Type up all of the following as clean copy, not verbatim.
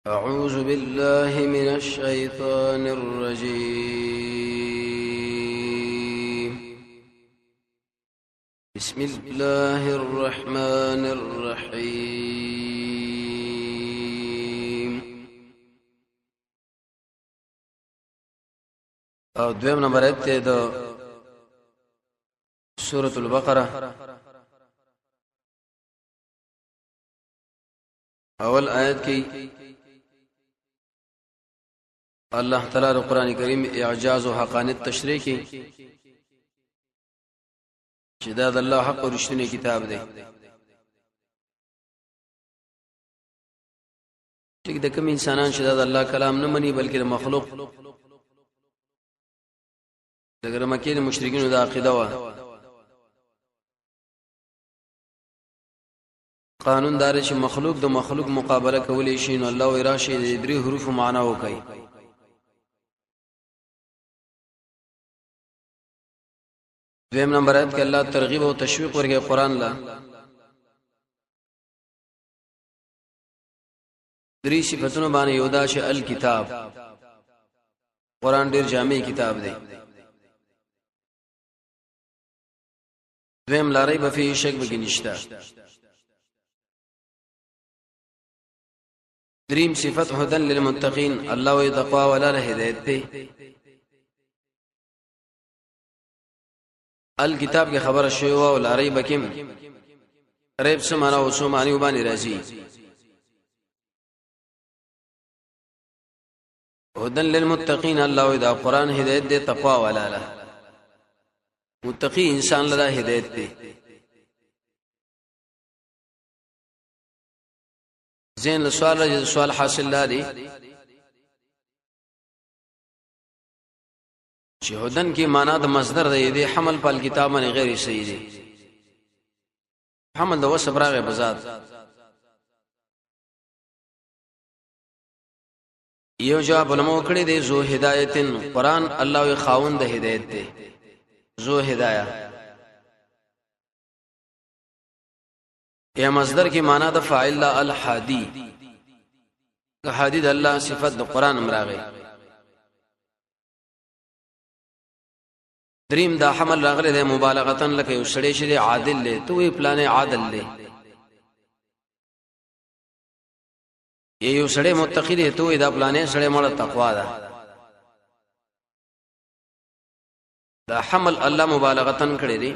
أعوذ بالله من الشيطان الرجيم. بسم الله الرحمن الرحيم. او دویم نمبر آیت ته د سورة البقرة اول آیت کې الله تعالی د قران کریم اعجاز او حقانیت تشریح کړي چې دا د الله حق او رښتینی کتاب دی. ټیک د کوم انسانان چې دا د الله کلام نه مني بلکې د مخلوق لکه د مکې د مشرکینو د عقیده وه، قانون دار چې مخلوق د مخلوق مقابله کولی شي، نو الله وی راشي د درې حروف معنا وکړي. دویم نمبر آیت کې الله ترغیب او تشویق ورکړي قران لا درې صفاتونو باندې یو دا چې الکتاب، قران ډیر جامع کتاب دی. دویم لارې به فی شک به نشته. دریم صفت هدن للمتقین، الله وی تقوا ولا له هدایت دی. الکتاب کې خبره شوی او لارې بکیم ریب سمانا او سمانی وبانی راځي. هدن للمتقین، الله وی دا قران هدایت دی تقوا والا له متقی انسان لره هدایت دی. زین له سوال راځي، سوال حاصل لري چې هدن کې معنا د مصدر دی، دی حمل په کتاب باندې غیر صحیح دی. حمل د وصف راغی بذات. یو جواب علماء کړی دی زو هدایتن، قران الله وی خاوند د هدایت دی، زو هدایا یا مصدر کې معنا د فاعل الحادی، حادی د الله صفت د قران امراغه. دریم دا حمل راغلی دی مبالغتن، لکه یو سړی چې عادل دی ته وی پلانې عادل دی، یو سړی متقی دی ته وی دا پلانې سړی مړه تقوا ده. دا حمل الله مبالغتن کړی دی.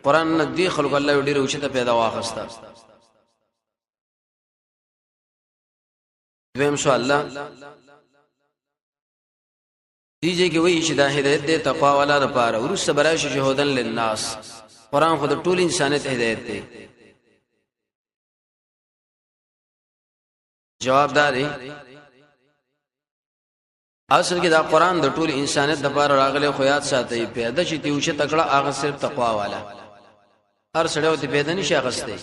قران نه دی خلق الله ډیر اوچته پیدا واخستا. دویم سوال الله دیږي کې وایي چې دا هدایت دی تقوا والا لپاره، ورسته براشي چې هدن للناس، قران خو د ټول انسانیت هدایت دی. جواب دا دی اصل کې دا قران د ټول انسانیت لپاره راغلی، خو یاد ساتي پیدا چې تیوشه تکړه هغه صرف تقوا والا، هر سړی ته پیدا نشي اغسته.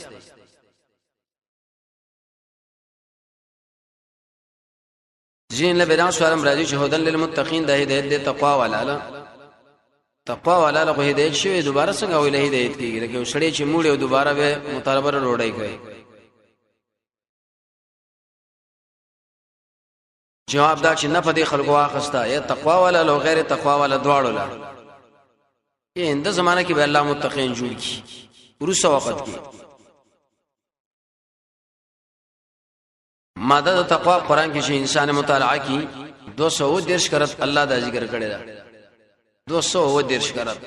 زین له بدان سوالم راځي چې هدن للمتقین د هدایت د تقوا والا لا تقوا والا له هدایت شوی دوباره څنګه ویل هدایت کیږي؟ لکه سړی چې موړ او دوباره به مطالبه روړی کوي. جواب دا چې نه په دې خلکو واخستا یا تقوا والا لو غیر تقوا والا دواړو لا اینده زمانہ کې به الله متقین جوړ کی ورسره وخت کې. ماده د تقوا قران کې چې انسان مطالعه کی 230 کرت الله دا ذکر کړی دا 230 کرت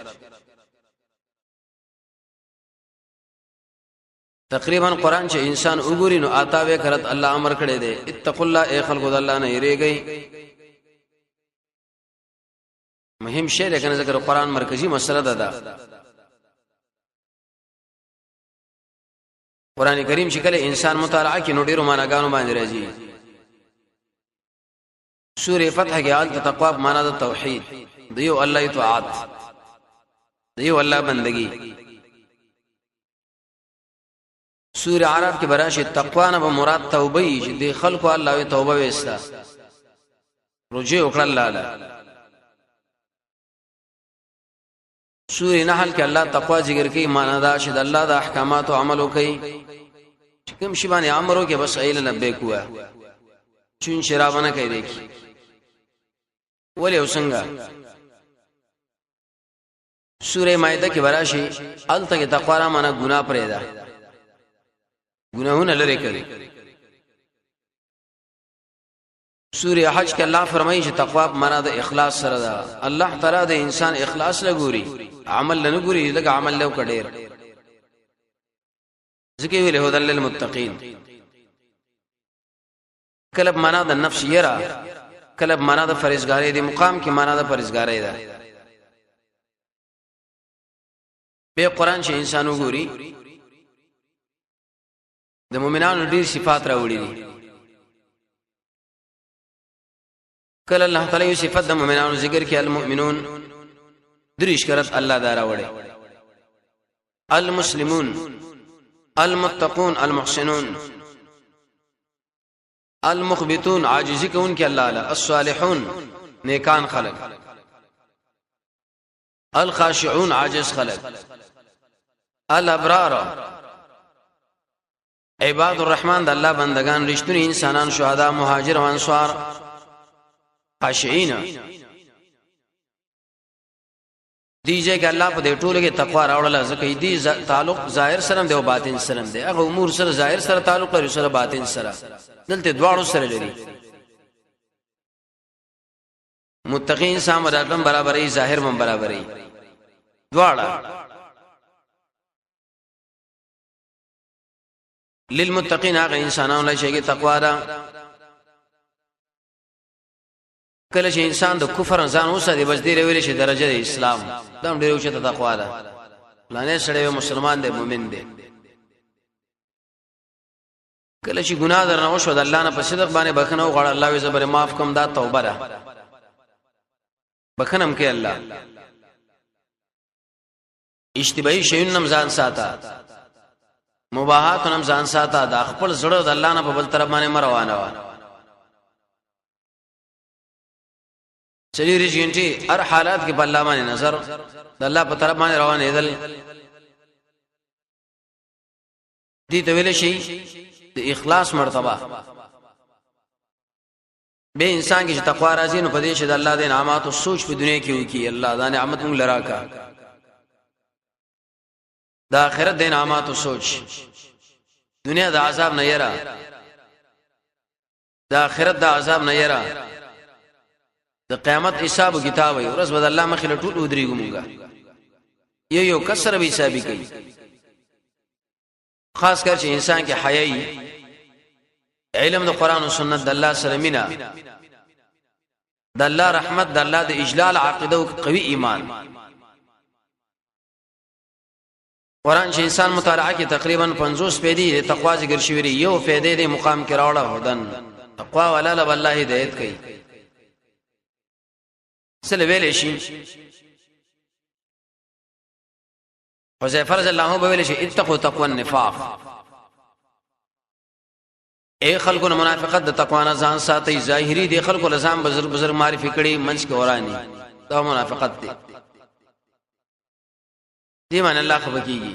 تقریبا قران چې انسان وګوري نو آتا وې کرت الله امر کړی دی اتقوا الله، ای خلقو د الله نه یریږئ. مهم شی دی کنه ذکر قران مرکزی مسله ده. دا قران کریم چې کله انسان مطالعه کوي نو ډیرو معناګانو باندې راځي. سوره فتح کې آل تقوا معنا د توحید دیو الله اطاعت دیو الله بندگی. سوره عرب کې براشه تقوا نه مراد توبه یې چې د خلکو الله وی توبه وستا رجوع وکړه الله له. سوره نحل کې الله تقوا ذکر کوي، معنا دا چې د الله د احکاماتو عمل وکړي، چې کوم شی باندې امر وکړي بس ایله لبیک وایي. چون شراب نه کوي دی کی ولې وسنګا سوره مائده کې براشي الته کې تقوا را معنا ګناه پرې ده، ګناهونه لری کوي. سوره حج کې الله فرمایي چې تقوا معنا د اخلاص سره ده. الله تعالی د انسان اخلاص لګوري، عمل نه ګوري، لکه عمل له کډیر ځکه ویل هدل للمتقین. کله معنا د نفس یرا، کله معنا د فرزګاری دی، مقام کې معنا د فرزګاری ده. به قران چې انسان وګوري د مؤمنانو ډیر صفات راوړي دي. کله الله تعالی یو صفت د مؤمنانو ذکر کې المؤمنون دریش کرت الله دارا وړي، المسلمون، المتقون، المحسنون، المخبتون عاجزی کوونکي الله له، الصالحون نیکان خلق، الخاشعون عاجز خلق، الابرار عباد الرحمن د الله بندگان، رښتونی انسانان، شهدا، مهاجر او انصار، خاشعين. دیجه کې الله په دې ټولو کې تقوا راوړل، ځکه دې تعلق ظاهر سره دی او باطن سره دی. هغه امور سره ظاهر سره تعلق لري، سره باطن سره، دلته دواړو سره لري. متقین انسان مرادم برابرې، ظاهر من برابرې، دواړه للمتقین. هغه انسانانو له چې تقوا ده. کله چې انسان د کفر ځان وساتي، بس دې ویل شي درجه د اسلام دا ډېر اوچته تقوا ده. لانه سړی مسلمان دی، مؤمن دی. کله چې ګناه درنه وشو، د الله نه په صدق باندې بخنه وغواړه، الله وی زبر معاف کوم، دا توبه ده، بخنم کې الله. اشتباهي شیون نم ځان ساته، مباحات نم ځان ساته، دا خپل زړه د الله نه په بل طرف باندې مروانه وا. چلی ریش غنټي هر حالات کې په الله باندې نظر، د الله په طرف باندې روان دي. دي ته ویل شي د اخلاص مرتبه. به انسان کې چې تقوا راځي، نو په دې چې د الله د انعامات او سوچ په دنیا کې وکي، الله دا نعمت مونږ لراکا، د آخرت د انعامات او سوچ، دنیا د عذاب نه یرا، د آخرت د عذاب نه یرا، د قیامت حساب او کتاب وي، ورځ به الله مخې له ټول ودرېږو مونږه، یو یو کسر به حسابي کوي. خاص کر چې انسان کې حیاي، علم د قران او سنت، د الله سره مینا، د الله رحمت، د الله د اجلال عقیده او قوي ایمان. قران چې انسان مطالعه کې تقریبا 50 پیدي د تقوا ذکر شوی دی، یو فائدې د مقام کې راوړه هدن تقوا ولا له الله هدایت کوي. سره ویل شي حذیفه رضی الله عنه ویل شي اتقوا تقوا النفاق، اے خلکو منافقت د تقوا نه ځان ساتي. ظاهری دی خلکو لزام بزرگ بزرگ معرفي کړي، منځ کې ورانی، دا منافقت دی. دی باندې الله خبريږي.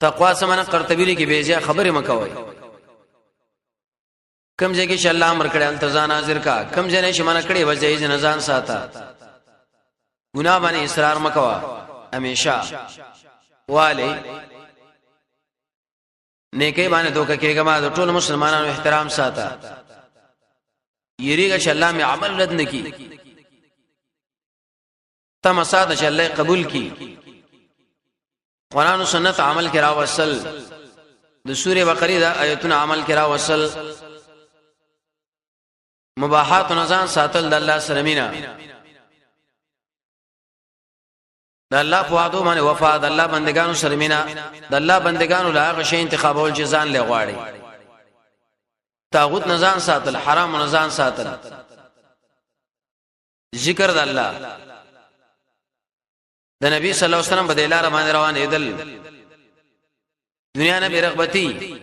تقوا سمانه قرطبی لیکي بیځه خبره مکوي، کم ځای کې چې الله امر کړی التزان حاضر کا، کم ځای نه چې منع کړی وځي ځای نه ځان ساته، ګناه باندې اصرار مکوا همیشه والے، نیکي باندې دوکه کېږه ما، د ټول مسلمانانو احترام ساته، یریږه چې الله می عمل رد نکي، تم ساته چې الله قبول کی. قران او سنت عمل کرا وصل، د سوره بقره د آیتونو عمل کرا وصل، مباحات نزان ساتل، د الله سره مینا، د الله په وعدو باندې وفا، د الله بندگانو سره مینا، د الله بندگانو له هغه شی انتخابول چې ځان له غواړي، طاغوت نزان ساتل، حرام نزان ساتل، ذکر د الله، د نبی صلی الله علیه وسلم په دلار باندې روان دي، دنیا نه بیرغبتی.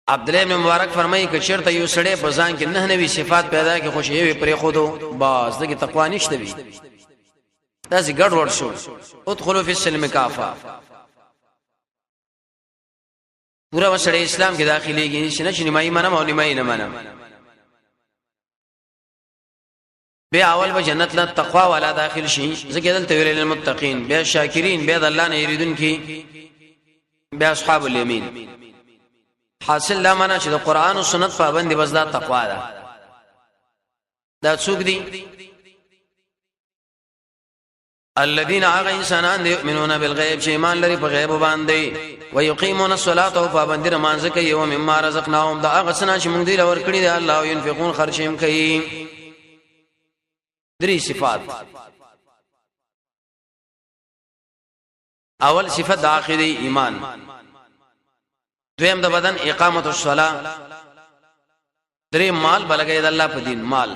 عبد الله بن مبارک فرمایي چې چیرته یو سړی په ځان کې نه نوي صفات پیدا کې خوشي وي پرې خودو باز دغه تقوا نشته وي، دا سي ګډ وډ شو. ادخلوا فی السلم کافا، پورا وسړی اسلام کې داخليږي چې نه چې نیمایي منم او نیمایي نه منم. بیا اول به جنت له تقوا والا داخل شي، ځکه دلته ویل للمتقین، بیا شاکرین، بیا د الله نه یریدونکي، بیا اصحاب الیمین. حاصل دا معنا چې د قران او سنت پابند بس دا تقوا ده. دا څوک دي؟ الذين هغه انسانان دي يؤمنون بالغیب چې ایمان لري په غیب باندې، ويقيمون الصلاه او پابندي نماز کوي، او مما رزقناهم دا هغه څه چې موږ دوی لور کړی دی الله، او ينفقون خرچیم کوي. درې صفات. اول صفت د عقیده ایمان، دویم د بدن اقامت الصلاه، درې مال بلګي د الله په دین، مال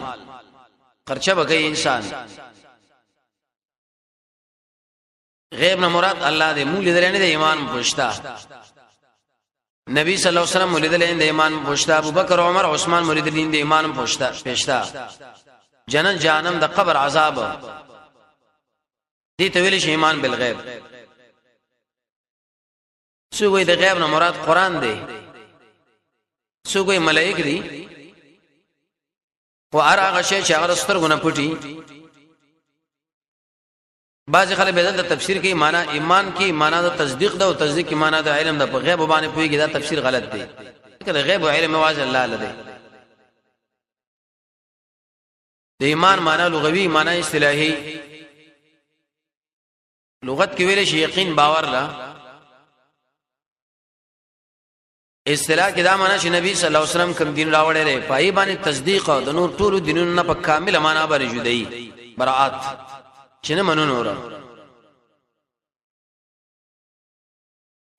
خرچه بګي انسان. غیب نه مراد الله دې مولې درې نه د ایمان پوښتا، نبی صلی الله علیه وسلم مولې درې د ایمان پوښتا، ابو بکر عمر عثمان مولې درې د ایمان پوښتا پېښتا، جنت جهنم د قبر عذاب دې ته ویل شي ایمان بالغیب. څوک د غیب نه مراد قران دی، څوک ملائک دي، خو هر هغه شی چې هغه سترګو نه پټي. بعض خلک به د تفسیر کې معنا ایمان کې معنا د تصدیق ده، او تصدیق کې معنا د علم ده، په غیب باندې پوهیږي، دا تفسیر غلط دی. کله غیب او علم واځ الله لده. د ایمان معنا لغوي، معنا اصطلاحي. لغت کې ویل شي یقین باور لا، اصطلاح کې دا معنا چې نبی صلی الله علیه وسلم کوم دین راوړی دی پای باندې تصدیق او د نور ټولو دینونو نه په کامله معنا باندې جدای براءت چې نه منو نور.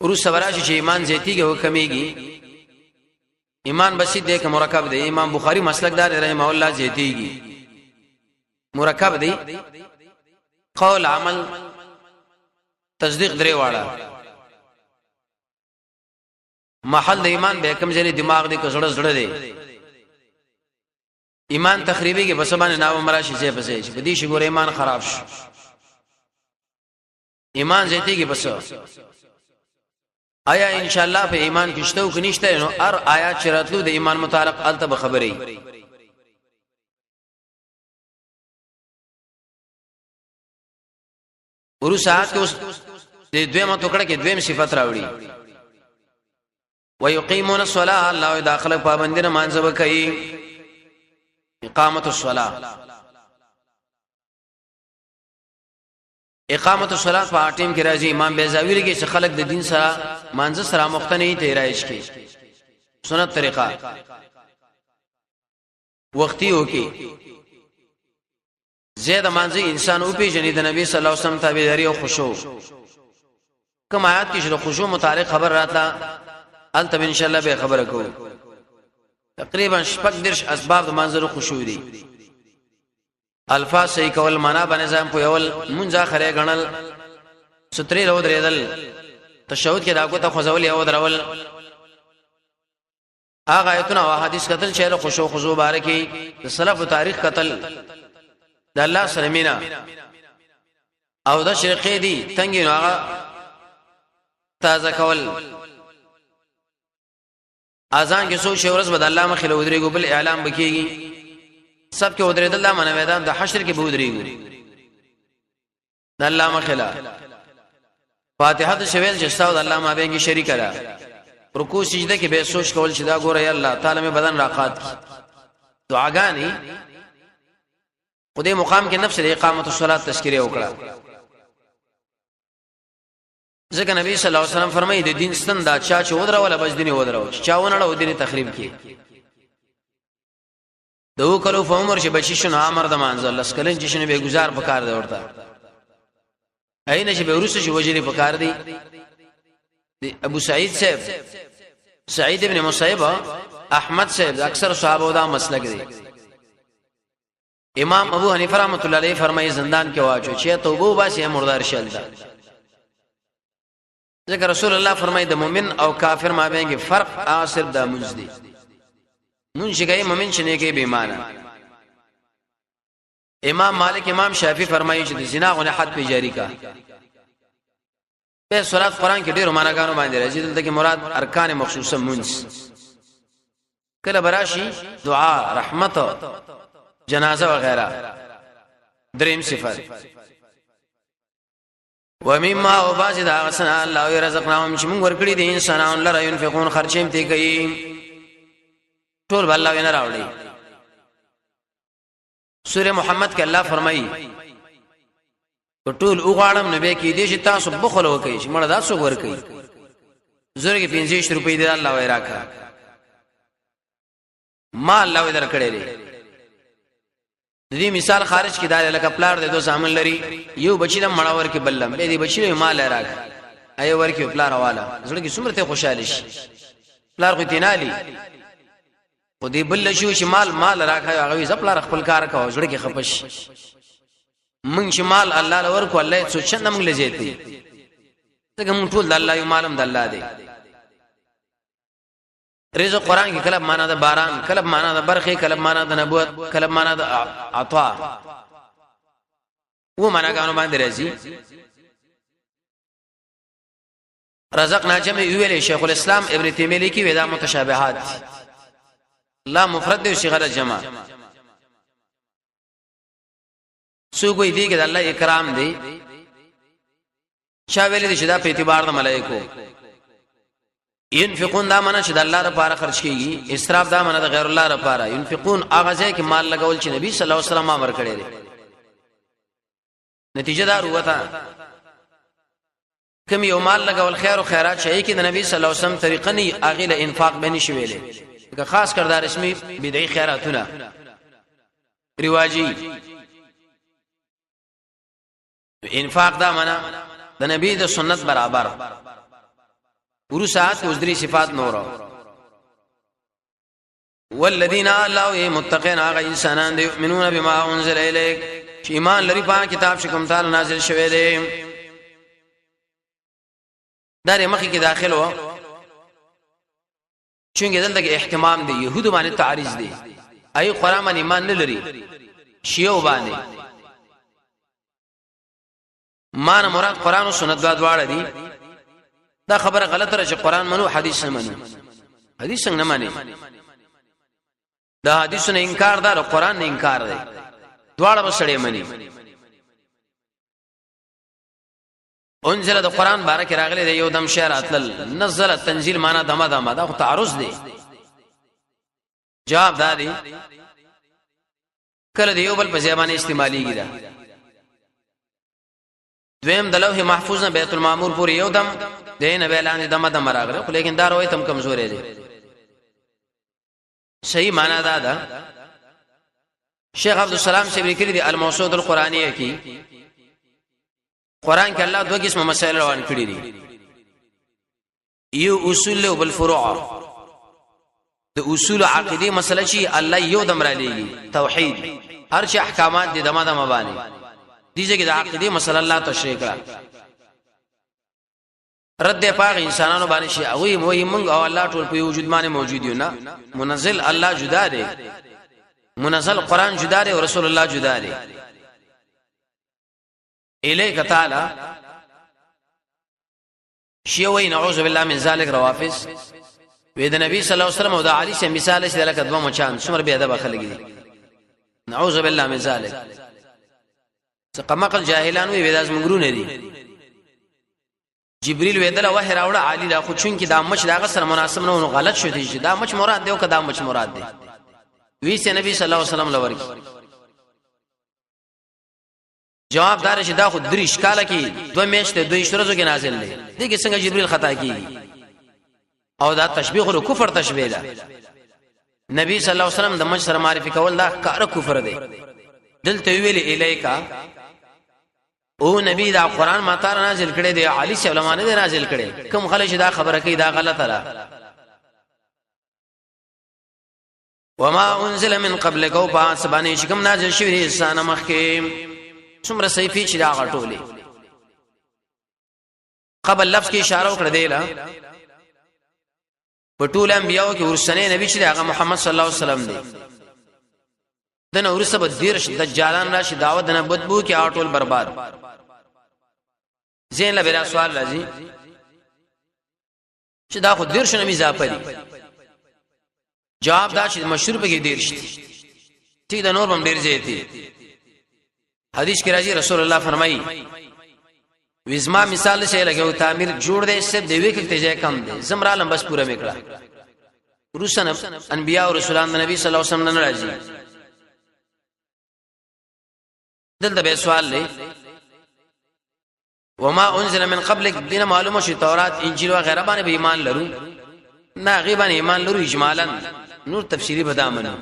ورسره راشي چې ایمان زیاتیږي او کمیږي. ایمان بسیط دی که مرکب دی؟ امام بخاری مسلک دار رحمه الله زیاتیږي، مرکب دی، قول عمل تصدیق درې واړه. محل د ایمان به کم ځای دماغ دی که زړه زړه دی؟ ایمان تخریبی کې بس باندې ناو مراشي ځای پسې چې په دې شي ګور ایمان خراب شو. ایمان زیاتیږي کې بس آیا ان شاء الله په ایمان کې شته او کې نشته؟ نو ار آیات چې راتلو د ایمان متعلق الته به خبرې. ورو ساعت کې اوس د دویمه ټوکړه کې دویم صفت راوړي، ويقيمون الصلاه، الله داخله پابندی نه مانځه وکي، اقامت الصلاه. اقامت الصلاه په ټیم کې راځي. امام بیزاوی لګي چې خلک د دین سره مانځه سره مختنی ته رایش کی سنت طریقه وختي وکي زید مانځي انسان او پیژنې د نبی صلی الله علیه وسلم تابعداري او خشوع. کوم آیات کې چې د خشوع متعلق خبر راته الته ان شاء الله به خبره کوو. تقریبا شپږ درش اسباب د منظر خشوع دي. الفاظ صحیح کول، معنا باندې ځان په یول، مونږه خره غنل، ستري له درېدل، تشهود کې دا کو ته خزول یو درول، هغه آیتونه او حدیث قتل چې له خشوع خضوع بارکی، د سلف تاریخ قتل، د الله سره مینا او د شرقې دي تنګي نو هغه تازه کول. اذان کې څو شی ورځ به د الله مخې له ودرېږو، بل اعلان بکیږي سب کې ودرېدل، دا منه میدان د حشر کې به ودرېږو د الله مخې له. فاتحه د شویل چې ستاسو د الله مابین کې شریک ده. رکوع سجده کې به سوچ کول چې دا ګوره یا الله تعالی مې بدن راقات کی دعاګانې. خدای مقام کې نفس د اقامت الصلاه تذکره وکړه، ځکه نبی صلی الله علیه وسلم فرمایي د دین ستن دا چا چې ودروله بس دین ودرو، چا ونړو دین تخریب کی. د وکړو په عمر چې بچی شنو امر د مانځل لس کلن چې شنو به گزار پکار دی ورته، عین چې به ورسره چې وجلی پکار دی. دی ابو سعید صاحب، سعید ابن مسیب، احمد صاحب، اکثر صحابه دا مسلک دی. امام ابو حنیفه رحمۃ اللہ علیہ فرمایي زندان کې واچو چې توبه وباسي مردار شل ده. ځکه رسول الله فرمایي د مؤمن او کافر مابین کې فرق هغه صرف د منځ دی، مونږ چې کوي مؤمن چې نه کوي بې ایمانه. امام مالک امام شافعي فرمایي چې د زنا غو حد په جاری کا. په صلات قران کې ډیرو معناګانو باندې راځي. دلته کې مراد ارکان مخصوصه مونږ کله براشي دعا، رحمت، جنازه وغیرہ. دریم صفات ومما او باز دا غسنا الله رزقناهم چې موږ ورکړي دي انسانان لره، ينفقون خرچیم تی کوي. ټول الله وینه راوړي. سوره محمد کې الله فرمایي ټول وغواړم نو به کې دې چې تاسو بخل وکړئ چې مړه دا څوک ورکړي. زره کې 25 روپۍ دې الله وای راکا، ما الله وای درکړې دي. د دې مثال خارج کې دار لکه پلار دې دوه زامن لري، یو بچی د مړه ورکې بلم به دې بچی مال راک ایو ورکې پلار والا زړه کې څومره ته خوشاله شي، پلار خو تینالي. خو دې بل شو چې مال مال راکا، هغه زپلار خپل کار کاوه، زړه کې خپش. مونږ چې مال الله لور کو، الله څو چنده مونږ لزیتی، ځکه مونږ ټول د الله یو، مالم د الله دی. رزق قران کې کله معنا د باران، کله معنا د برخې، کله معنا د نبوت، کله معنا د عطا و معنا ګانو باندې راځي. رزق ناجم ویلې شیخ الاسلام ابن تیمیه لیکي ودا متشابهات، لا مفرد دی صيغه جمع. څوک وی دی کې د الله اکرام دی، چا ویل دي چې دا په اعتبار د ملائکو. ينفقون دا معنی چې د الله لپاره خرج کیږي، اسراف دا معنی د غیر الله لپاره. ينفقون هغه ځای کې مال لګول چې نبی صلی الله علیه وسلم امر کړی دی. نتیجه دا وروته کوم یو مال لګول خیر او خیرات شي کې د نبی صلی الله علیه وسلم طریقه نه، هغه له انفاق به نشي ویلې، که خاص کر دا رسمي بدعي خیراتونه رواجی. انفاق دا معنا د نبی د سنت برابر. ورسات اوس درې صفات نور. والذین الله متقین هغه انسانان دی یؤمنون بما انزل الیک چې ایمان لري په کتاب چې کوم تعالی نازل شوی دی. دا مخکې کې داخل و، چونګې دلته کې اهتمام دی يهودو باندې تعریض دی، ای قرآن باندې ایمان نه لري، شیعو باندې مان مراد قرآن او سنت دا دواړه دي. دا خبره غلطه ده چې قرآن منو حدیث نه منو. حدیث څنګه نه مانی؟ دا حدیث نه انکار ده، قرآن نه انکار دی، دواړه به سړی مني. انزل د قرآن باره کې راغلی دی یو دم شعر اتل نزل تنزیل معنا دمه دمه، دا خو تعرض دی. جواب دا دی کله دی یو بل په ځای باندې استعمالیږي. دا دویم د لوح محفوظ نه بیت المعمور پورې یو دم دی نه بیلان دمه دمه راغله، خو لیکن دا روایت هم کمزورې دی. صحیح معنا دا ده، شیخ عبد السلام سے لیکلي دي الموسود القرآنیه کې قرآن کې الله دوه قسمه مسائل روان کړی دي، یو اصول او بل فروع. د اصول عقیده مسله چې الله یو دم را لېږي توحید، هر چې احکامات دي دمه دمه باندې دي. چې د عقیده مسله الله تشریح کړه، رد پاغ انسانانو باندې شي هغه وایي مونږ او الله ټول په وجود باندې موجود یو، نه منزل الله جدا دی، منزل قرآن جدا دی او رسول الله جدا دی. الیک تعالی شیوی نعوذ بالله من ذلک روافض وې د نبی صلی الله علیه وسلم او د علی سره مثال شي لکه دوه مچان، څومره بی ادب خلک دي، نعوذ بالله من ذلک. څه قمقل جاهلان وی داس مونږرونه دي. جبريل ویدل وحی راوړه علی لا، خو چون کې دا مچ داغه سره مناسب نه، نو غلط شو دي چې دا مچ مراد دی او که دا مچ مراد دی وی سه نبی صلی الله علیه وسلم لور کی. جواب دار چې دا خو دریش کاله کې دوه میاشتې دوه ورځو کې نازل دی، دغه څنګه جبريل خطا کیږي؟ او دا تشبیه خو کفر تشبیه ده. نبی صلی الله علیه وسلم د مچ سره معرفي کول دا کار کفر دی. دلته ویل الیکا او نبی دا قران ما تعالی نازل کړي دی، علی صلی الله علیه نازل کړي. کوم خلک دا خبره کوي دا غلطه ده. وما انزل من قبلك او پاس باندې چې کوم نازل شوی دی انسان مخکې، څومره صحیفه چې دا غټولې. قبل لفظ کې اشاره وکړه دی لا په ټول انبیاو کې ورسنه نبی چې هغه محمد صلی الله علیه وسلم دی. دنه ورسره به دیرش دجالان راشي، دعوت نه بدبو کې ټول برباد. زین له بلا سوال راځي چې دا خو دیر شنه اضافه دي. جواب دا چې مشهور پکې دیر شي، ټیک د نور بم ډیر زیات دي. حدیث کې راځي رسول الله فرمایي وزما مثال شي لګو تعمیر جوړ دی سب دی وکړ ته ځای کم دی زمرالم بس پوره میکړه. روسن انبیاء او رسولان د نبی صلی الله علیه وسلم نه راځي. دلته به سوال دی وما انزل من قبلك دینه معلومه شي تورات انجیل و غیره باندې به ایمان لرو نه غیبان ایمان لرو اجمالا، نور تفصیلی به دامنو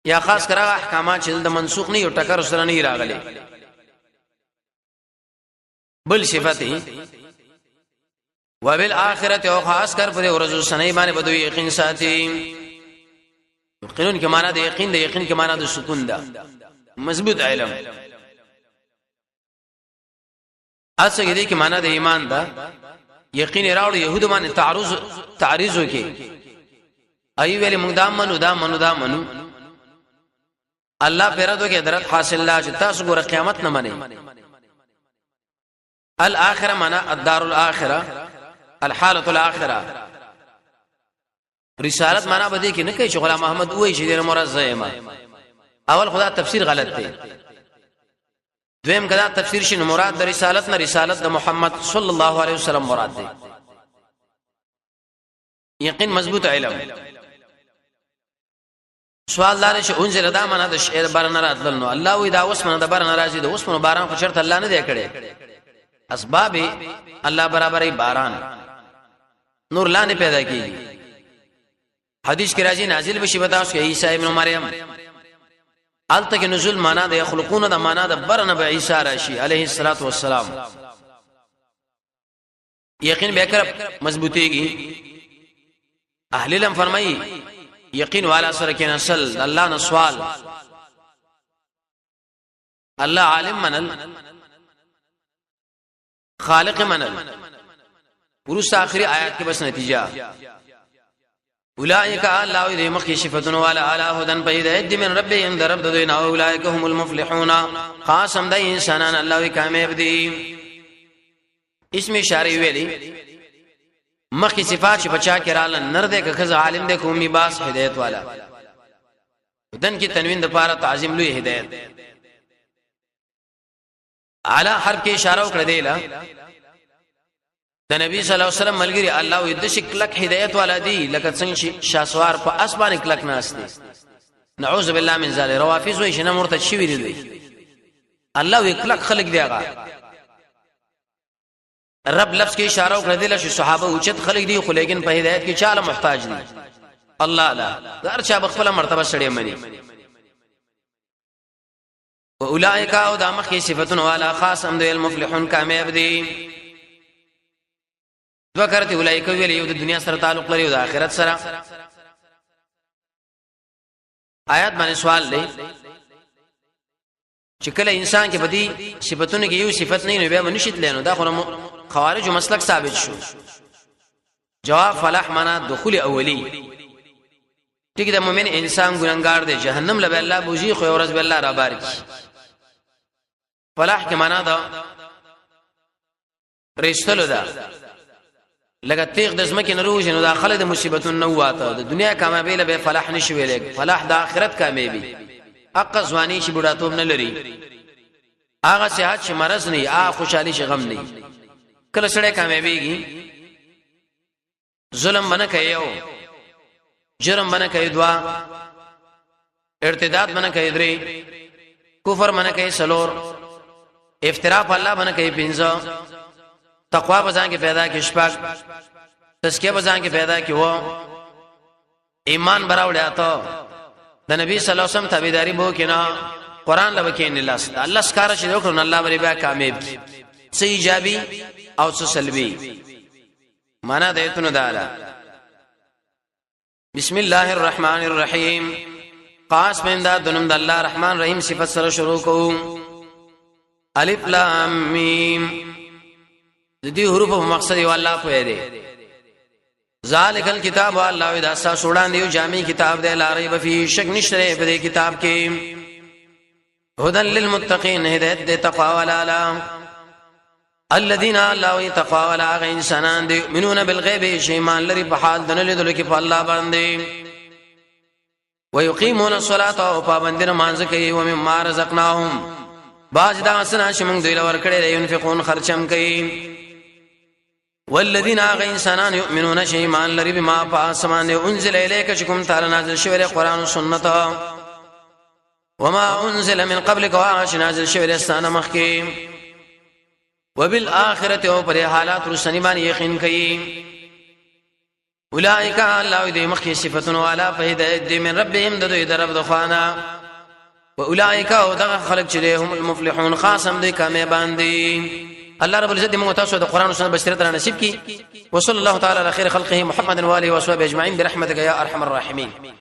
یا خاص کرا احکامات چې د منسوخ نه یو ټکر سره نه راغلي. بل صفت وبالآخرت او خاص کر پر ورځو سنې باندې بدوی یقین ساتي. یقینون کې معنا د یقین د یقین کې معنا د سکون ده، مضبوط علم. اصل کې دې کې معنا د ایمان ده. یقین راوړ يهود باندې تعرض تعریض وکي ای ویل موږ دا منو دا منو دا منو. الله پیرا دوی کې درت حاصل لا چې تاسو ګور قیامت نه منئ. الاخره معنا الدار الاخره الحاله الاخره. رسالت معنا به دې کې نه کوي چې غلام محمد وایي چې دې مراد زېما. اول خدا تفسیر غلط دی. دویم کدا تفسیر شنو مراد د رسالت نه رسالت د محمد صلی الله علیه وسلم مراد دی. یقین مضبوط علم. سوال دار چې انزل دا معنا د شعر بار نه راتل نو الله وی دا اوس معنا د بار نه راځي. د اوس معنا باران خو چرته الله نه دی کړي، اسباب الله برابرې باران نور لاندې پیدا کیږي. حدیث کې راځي نازل بشي بتا اوس کې عیسی ابن مریم. الته کې نزول معنا د خلقونه د معنا د برنه به عیسی راشي علیه الصلاۃ والسلام. یقین به کړه مضبوطیږي. اهل علم فرمایي یقین والا سره کې نسل الله نه سوال، الله عالم منل، خالق منل. ورسته اخري آیات کې بس نتیجه اولئک الله دې مخکې صفاتونو والا اعلی هدن په هدایت دي من ربهم در رب دوی نه. اولئک هم المفلحون خاص هم د انسانان الله وی کامیاب دي. اسم اشاره ویلي مخکې صفات چې بچا کې رااله نر دې که خزه عالم دې کومي باس هدایت والا دن کې تنوین د پاره تعظیم لوی هدایت. اعلی حرف کې اشاره وکړه دی لا د نبی صلی الله علیه وسلم ملګری الله وی د شکلک هدایت والا دی لکه څنګه چې شاسوار په اسمان کلک ناس دی. نعوذ بالله من ذلک. روافض وی شنه مرتد شوی دی. الله وی کلک خلق دی هغه رب لفظ کې اشاره وکړه دي چې صحابه اوچت خلق دي خو لیکن په هدایت کې چاله محتاج دي الله لا هر چا خپل مرتبه سړی مني. اولئک او دا مخکې صفاتونه والا خاص هم دی المفلحون کامیاب دي. دوه کرته اولئک ویل یو د دنیا سره تعلق لري او د آخرت سره. آیات باندې سوال دی چې کله انسان کې بدی صفاتونه کې یو صفت نه نو بیا منشت لینو دا خو خوارج مسلک ثابت شو. جواب فلاح معنا دخول اولی. ټیک د مؤمن انسان ګناګار دی جهنم لبه الله بوزي خو ورځ به الله را بار کی. فلاح کې معنا دا رښتلو ده لکه تیغ د زمکه نه روزي نو داخله د مصیبتونو نه واته د دنیا کامیابی له به فلاح نشي ویلې. فلاح د آخرت کامیابی اقا ځواني چې بډاتوب نه لري، هغه صحت چې مرض نه، هغه خوشحالي چې غم نه. کله سړی کامیابیږي ظلم بنه کوي یو، جرم بنه کوي دوا، ارتداد بنه کوي درې، کفر بنه کوي سلور، افتراء په الله بنه کوي پنځه، تقوا بزان کې پیدا کې شپږ، تزکیه بزان کې پیدا کې و، ایمان براوړی اته، د نبی صلی الله علیه وسلم تابعداري بو کې نه، قران لبه کې نه لاس الله سکار شي وکړو الله بری بیا کامیاب کی. څه ایجابي او څه سلبي معنا د ایتونو داله. بسم الله الرحمن الرحیم. قاس په امداد دنم د الله رحمان رحیم صفت سره شروع کوم. الف لام میم. د دې حروف په مقصد یو الله پوهه دی. ذالک الکتاب الله دا تاسو وړاندې یو جامع کتاب دی، لا ریب فی شک نشته په دې کتاب کې. هدن للمتقین هدایت د تقوا والا. الذين الله تقوا ولا غ انسانان دي يؤمنون بالغيب شيمان لري په حال دنه لیدل کې په الله باندې ويقيمون الصلاه او پابند نماز کوي او مما رزقناهم باز دا سنا چې موږ دوی لور کړی ينفقون خرچم کوي والذین اغه انسانان یؤمنون چې ایمان لري بما پاسمان انزل الیک چې کوم تعالی نازل شوی قرآن او سنت وما انزل من قبلك واش نازل شوی ستانه مخکې وبالاخره او پر حالات رسنی باندې یقین کوي اولائک الله دې مخکې صفاتونو والا په هدایت دې من ربهم د دوی درب د خوانا واولائک او دغه خلق چې هم المفلحون خاصم دې کامیابان دي الله رب العزت موږ تاسو د قران او سنت بشریت را نصیب کړي وصلی الله تعالی علی خیر خلقه محمد و علیه و صحبه اجمعین برحمتک یا ارحم الراحمین.